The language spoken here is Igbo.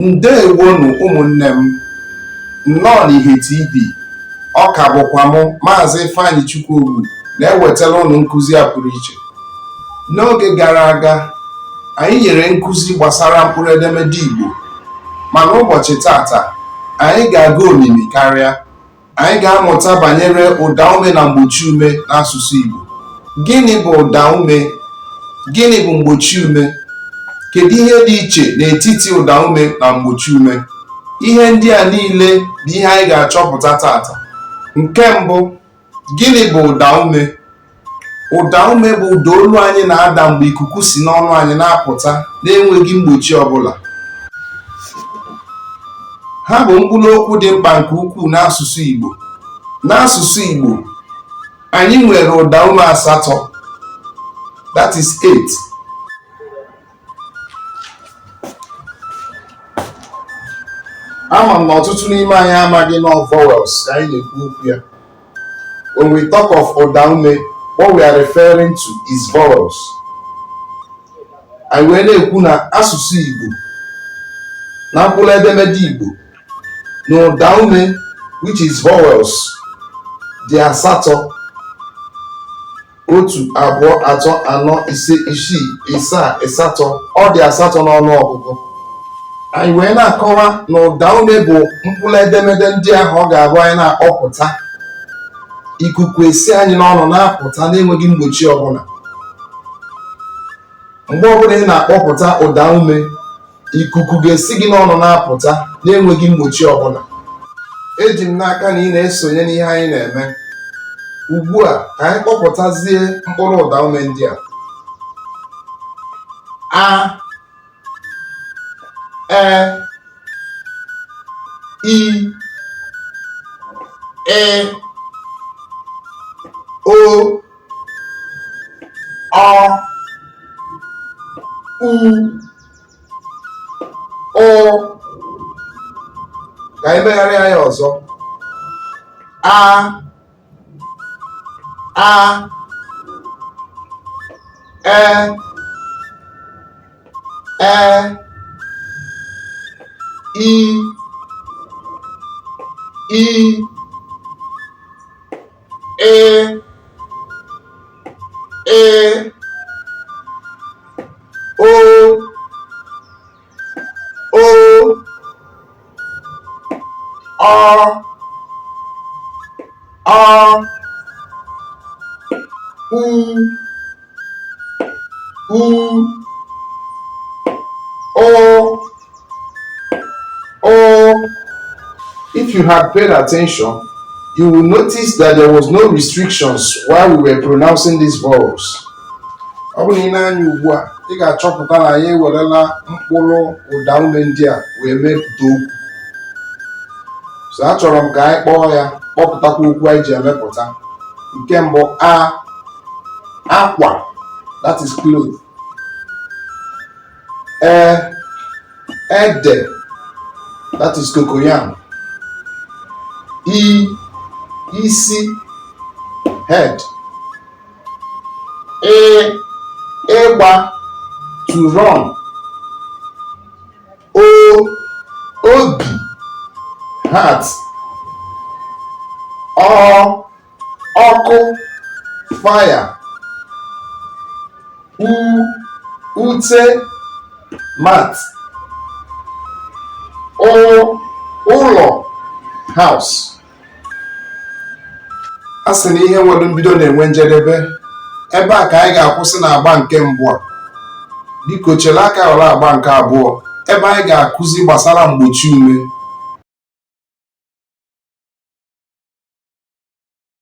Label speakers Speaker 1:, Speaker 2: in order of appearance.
Speaker 1: Ndewonu ụmụnne m, nnọọ n'Ihe TV. Ọ ka bụkwa mụ, Maazị Ifeanyị Chukwuogbu, na-ewetara ụnụ nkụzi a pụrụ iche. N'oge gara aga, anyị nyere nkụzi gbasara mkpụrụ edemede Igbo, mana ụbọchị tata, anyị ga-aga omimi karịa. Anyị ga-amụta banyere ụdaume na mgbochiume n'asụsụ Igbo. Gịnị bụ ụdaume? Gịnị bụ mgbochiume? Kedu ihe dị iche n'etiti ụdaume na mgbochiume? Ihe ndị a niile bụ ihe anyị ga-achọpụta tata. Nke mbụ, gịnị bụ ụdaume? Ụdaume bụ ụda olu anyị na-ada mgbe ikuku si n'ọnụ anyị na-apụta na-enweghị mgbochi ọbụla. Ha bụ mkpụrụ okwu dị mkpa nke ukwuu n'asụsụ Igbo. N'asụsụ Igbo, anyị nwere ụdaume asatọ, that is 8. Ama m na ọtụtụ n'ime anyị amaghị na vowels ka anyị na-ekwu okwu ya. When we talk of ụdaume, what we are referring to is vowels. Anyị wee na-ekwu na asụsụ Igbo na mkpụrụ edemede Igbo na ụdaume, which is vowels, dị asatọ: otu, abụọ, atọ, anọ, ise, isii, ịsaa, ịsatọ. Ọ dị asatọ n'ọnụ ọgụgụ. Anyị wee na-akọwa na ụdaume bụ mkpụrụ edemede ndị ahụ ọ ga-abụ anyị na-akpọpụta, ikuku esi anyị n'ọnụ na-apụta na-enweghị mgbochi ọbụla. Mgbe ọbụla ị na-akpọpụta ụdaume, ikuku ga-esi gị n'ọnụ na-apụta na-enweghị mgbochi ọbụla. Eji m n'aka na ị na-esonye n'ihe anyị na-eme ugbu a. Ka anyị kpọpụtazie mkpụrụ ụdaume ndị a: a, e, i, ị, o, ọ, u, ụ. Ka anyị megharịa ya ọzọ: a, a, e, e, i, i, ị, ị, o, o, ọ, ọ, u, u, ụ, ụ. If you had paid attention, you will notice that there was no restrictions while we were pronouncing these vowels. Ọ bụrụ na i nee anya ugbu a, ị ga-achọpụta na anyị ewerela mkpụrụ ụdaume ndị a wee mepụta okwu. So achọrọ m ka anyị kpọọ ya, kpọpụtakwa okwu anyị ji emepụta. Nke mbụ, a, akwa, that is cloth. E, ede, that is cocoyam. I, isi, head. Ị, ịgba, to run. O, obi, heart. Ọ, ọkụ, fire. U, ute, mat. Ụ, ụlọ, house. A sị na ihe nwere mbido na-enwe njedebe. Ebe a ka anyị ga-akwụsị na agba nke mbụ a. Biko chere aka ghọrọ agba nke abụọ, ebe anyị ga-akụzi gbasara mgbochi ume.